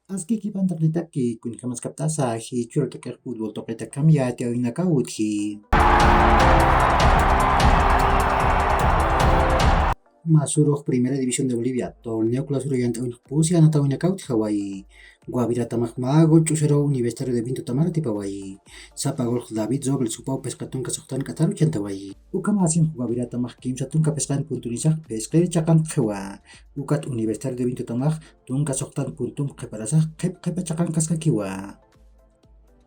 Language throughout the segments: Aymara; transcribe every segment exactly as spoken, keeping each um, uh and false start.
Aski kipantaqnitaki kunkamaskaptasa jichhüru tuqix fútbol tuqitakamp yatiyäwinakaw utji. Mä surux Primera División de Bolivia, torneo clausura yant'äwinx pusi anatawinakaw utjawayi. Guaviratamax mä gol ch'usaruw Universitario de Vintotamar atipawayi. Sapa golx David Robles jupaw phisqa tunka suxtan k'atar uchantawayi. Ukhamasinx Guaviratamax kimsa tunka phisqan puntunisax phisqir chaqankxiwa. Ukat Universitario de Vintotamax tunka suxtan puntump qhiparasax qhip qhipa chaqankaskakiwa.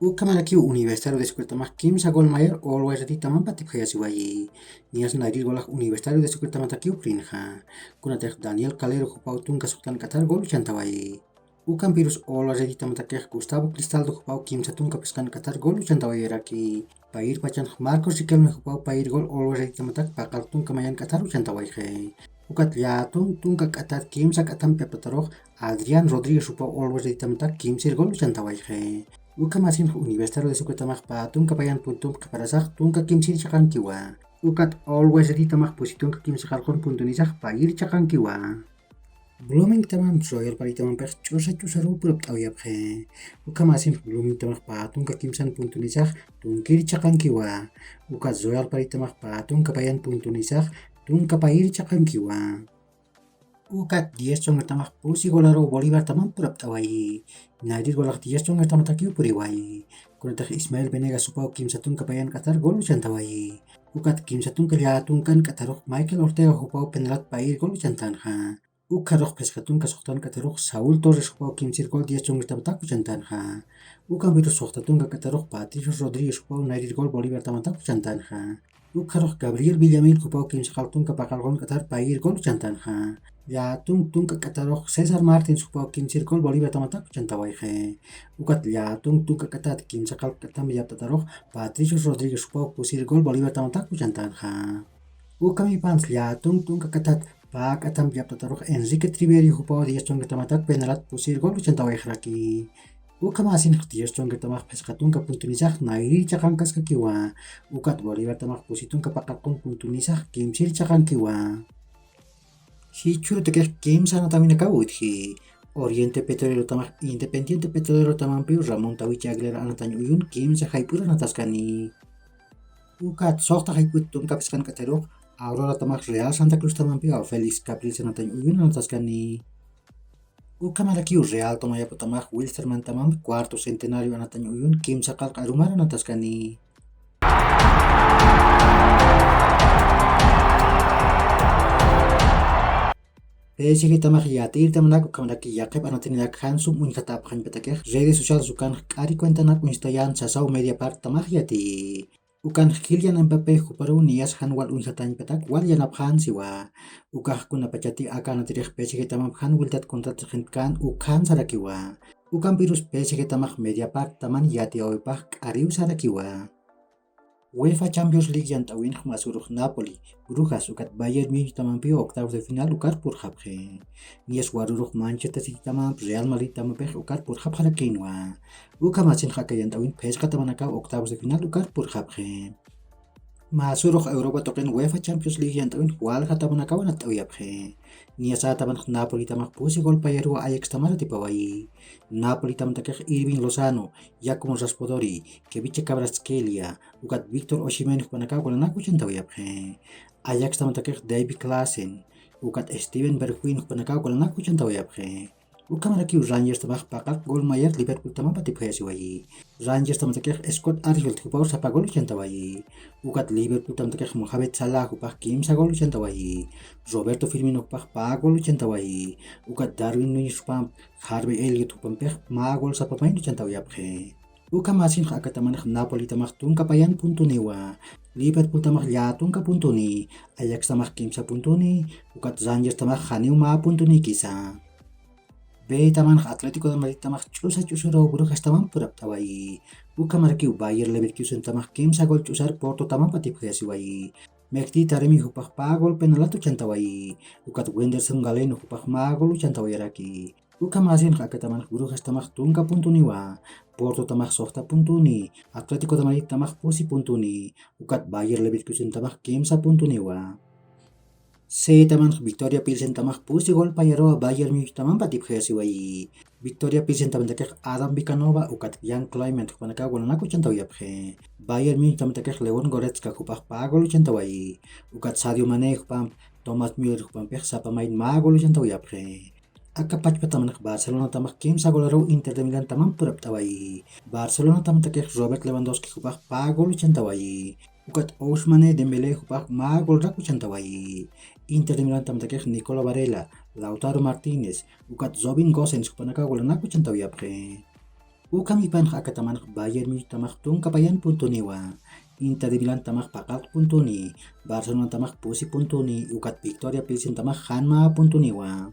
Ukhamarakiw Universitario de Sucretamax kimsa gol mayar Always Ready-tamamp atipjayasiwayi. Niyas nayrir golax Universitario de Sucretamatakiw purinxa. Kunatix Daniel Calero jupaw tunka suxtan k'atar gol uchantawayi. Ukampirus Always Ready-tamatakix Gustavo Cristaldo jupaw kimsa tunka phisqan k'atar gol uchantawayaraki. Payir pachanx Marcos Riquelme jupaw payir gol Always Ready-tamatak paqal tunka mayan k'atar uchantawayxi. Ukat llätunk tunka k'atat kimsa k'atamp yaptatarux Adrián Rodríguez jupaw Always Ready-tamatak kimsir gol uchantawayxi. Ukhamasinx Universitario de Sucretamax pä tunka payan puntump qhiparasax tunka kimsir chaqankiwa. Ukat Always Ready-tamax pusi tunka kimsa qarqun puntunisax payir chaqankiwa. Bloomingtamamp Royal Party-tamampix ch'usa ch'usaruw purapt'awayapxi. Ukhamasinx Bloomingtamax pä tunka kimsan puntunisax tunkir chaqankiwa. Ukat Royal Party-tamax pä tunka payan puntunisax tunka payir chaqankiwa. Ukat Diez Chongretamax pusi golaruw Bolivartamamp purapt'awayi. Nayrir golax Diez Chongretamatakiw puriwayi. Kunatix Ismael Venegas jupaw kimsa tunka payan k'atar gol uchantawayi. Ukat kimsa tunka llätunkan k'atarux Michael Ortega jupaw penaltat payir gol uchantanxa. Ukharux phisqa tunka suxtan k'atarux Saúl Torres jupaw kimsir gol Diez Chongretamatak uchantanxa. Ukampirus suxta tunka k'atarux Patricio Rodríguez jupaw nayrir gol Bolivartamatak uchantanxa. Ukharux Gabriel Villamil jupaw kimsaqal tunka paqal gol k'atar payir gol uchantanxa. Llätunk tunka k'atarux César Martins jupaw kimsir gol Bolivartamatak uchantawayxi. Ukat llätunk tunka k'atat kimsaqal k'atamp yaptatarux Patricio Rodríguez jupaw pusir gol Bolivartamatak uchantanxa. Ukamipans llätunk tunka k'atat pä k'atamp yaptatarux Enrique Triverio jupaw Diez Chongretamatak penalat pusir gol uchantawayxaraki. Ukhamasinx Diez Chongretamax phisqa tunka puntunisax nayrir chaqankaskakiwa. Ukat Bolivartamax pusi tunka paqarqun puntunisax kimsir chaqankiwa. Jichhürutakix kimsa anatawinakaw utji. Oriente Petrolero-tamax Independiente Petrolero-tamampiw Ramón Tawichi Aguilar anatañ uyun kimsa jayp'ur anataskani. Ukat suxta jayp'ut tunka phisqan k'atarux Aurora-tamax Real Santa Cruz-tamampiw Félix Capriles anatañ uyun anataskani. Ukhamarakiw Real Tomayapo-tamax Wilstermann-tamamp Cuarto Centenario anatañ uyun kimsa qallq arumar anataskani. P S G-tamax yatiyirtamanak ukhamaraki yaqhip anatininak jan sum uñjatapxañpatakix redes sociales ukanx k'ari cuentanak uñstayan sasaw Mediapart-tamax yatiyi. Ukanx Kylian Mbappé juparuw niyas jan wal uñjatañpatak wal yanapxän siwa. Ukax kunapachati aka anatirix P S G-tamamp jan wiltat contrato xintkän ukhan sarakiwa. Ukampirus P S G-tamax Mediapart-taman yatiyäwipax k'ariw sarakiwa. UEFA Champions League yant'äwinx mä surux Napoli, Brujas ukat Bayern Múnich-tamampiw octavos de final ukar purxapxi. Niyas warurux Manchester City-tamamp Real Madrid-tamampix ukar purxapxarakïnwa. Ukhamasinx aka yant'äwin phisqa tamanakaw octavos de final ukar purxapxi. Mä surux Europa tuqin UEFA Champions League yant'äwin walja tamanakaw anatt'awayapxi. Niyasa tamanx Napoli-tamax pusi gol payaruw Ajax-tamar atipawayi. Napoli-tamatakix Hirving Lozano, Giacomo Raspadori, Khvicha Kvaratskhelia, ukat Victor Osimhen jupanakaw golanak uchantawayapxi. Ajax-tamatakix Davy Klaassen, ukat Steven Bergwijn jupanakaw golanak uchantawayapxi. Ukhamarakiw Rangers-tamax paqar gol mayar Liverpool-tamamp atipjayasiwayi. Rangers-tamatakix Scott Arfield jupaw sapa gol uchantawayi. Ukat Liverpool-tamatakix Mohamed Salah jupax kimsa gol uchantawayi. Roberto Firmino jupax pä gol uchantawayi. Ukat Darwin Núñez jupamp Harvey Elliott jupampix mä gol sapa mayn uchantawayapxi. Ukhamasinx aka tamanx Napoli-tamax tunka payan puntuniwa. Liverpool-tamax llätunka puntuni. Ajax-tamax kimsa puntuni. Ukat Rangers-tamax janiw mä puntunikisa. B-tamanx Atlético de Madrid-tamax ch'usa ch'usaruw Brujas-tamamp purapt'awayi. Ukhamarakiw Bayer Leverkusen-tamax kimsa gol ch'usar Porto-tamamp atipjayasiwayi. Mehdi Taremi jupax pä gol penalat uchantawayi. Ukat Wenderson Galeno jupax mä gol uchantawayaraki. Ukhamasinx aka tamanx Brujas-tamax tunka puntuniwa. Porto-tamax suxta puntuni. Atlético de Madrid-tamax pusi puntuni. Ukat Bayer Leverkusen-tamax kimsa puntuniwa. Setamanx Victoria Pilsentamax pusi golpayaruwa Bayern Munich tamampa atipxayasiwayi. Victoria Pilsentamantakix Adam Vicanova ukat Jan Clement jupanakaw gulanaku chantawayapxi. Bayern Munich tamampa takix León Goretzka jupax pä gol chantawayi. Ukat Sadio Mané jupamp Thomas Müller jupampix sapa mayn mä gol chantawayapxi. Aka pachpatamanx Barcelonatamax kimsa golaruw Inter de Milan tamamp purapt'awayi. Barcelonatamantakix Robert Lewandowski jupax pä gol chantawayi. Ukat Ousmane Dembélé jupax mä golraku chantawayi. Inter de Milan tamtakix Nicola Varela, Lautaro Martínez, ukat Zobin Gosens jupanakaw golanaku chantawayapxi. Ukham jipanx akatamanx Bayern Munich tamax tunka payan puntuniwa. Inter de Milan tamax paqallq puntuni, Barcelona tamax pusi puntuni, ukat Victoria Pilsen tamax jan mä puntuniwa.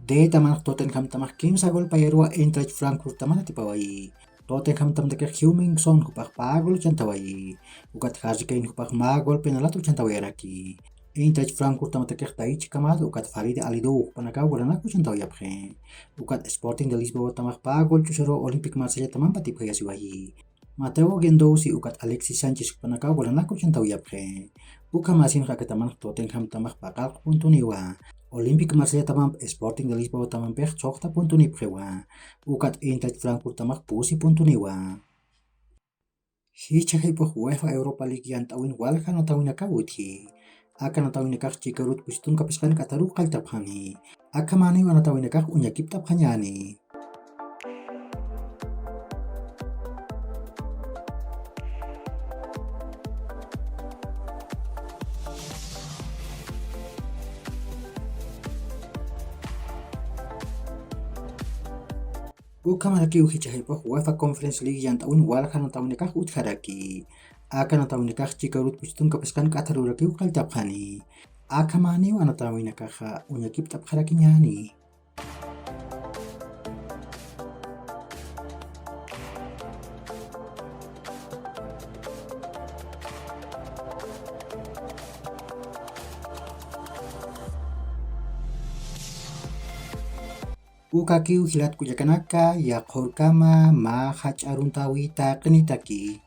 D tamanx Tottenham tamax kimsa golpayaruwa Eintracht Frankfurt taman atipawayi. Tottenham tamtakix Heung-min Son jupax pä gol chantawayi. Ukat Harry Kane jupax mä gol penalatu chantawayaraki. Eintracht Frankfurt tamatakix Daichi Kamada ukat Faride Alidou jupanakaw golanaku chantawayapxi. Ukat Sporting de Lisboa tamax pä gol ch'usaruwa Olympique Marsella tamampa atipxayasiwayi. Mateo Guendouzi ukat Alexis Sánchez jupanakaw golanaku chantawayapxi. Ukhamasinx akatamanx Tottenham tamax paqallq puntuniwa. Olympique Marsella tamamp Sporting de Lisboa tamampix suxta puntunipxiwa. Ukat Eintracht Frankfurt tamax pusi puntuniwa. Jichha jayp'ux UEFA Europa League yant'awin walja anatawinakaw utji. Aka anatawinakax chikarut pustunka phisqan k'ataruw qalltapxani. Akhamaniw anatawinakax uñakipt'apxañäni. Ukhamarakiw jichha jayp'ux UEFA Conference League yant'awin walja anatawinakax utjaraki. Aka anatawinakax chikarut pustunka phisqan k'atarurakiw qalltapxani. Akhamaniw anatawinakaxa uñakipt'apxarakiñäni. Ukakiw jilat kullakanaka, yaqhurkama mä jach'a aruntäwi taqinitaki.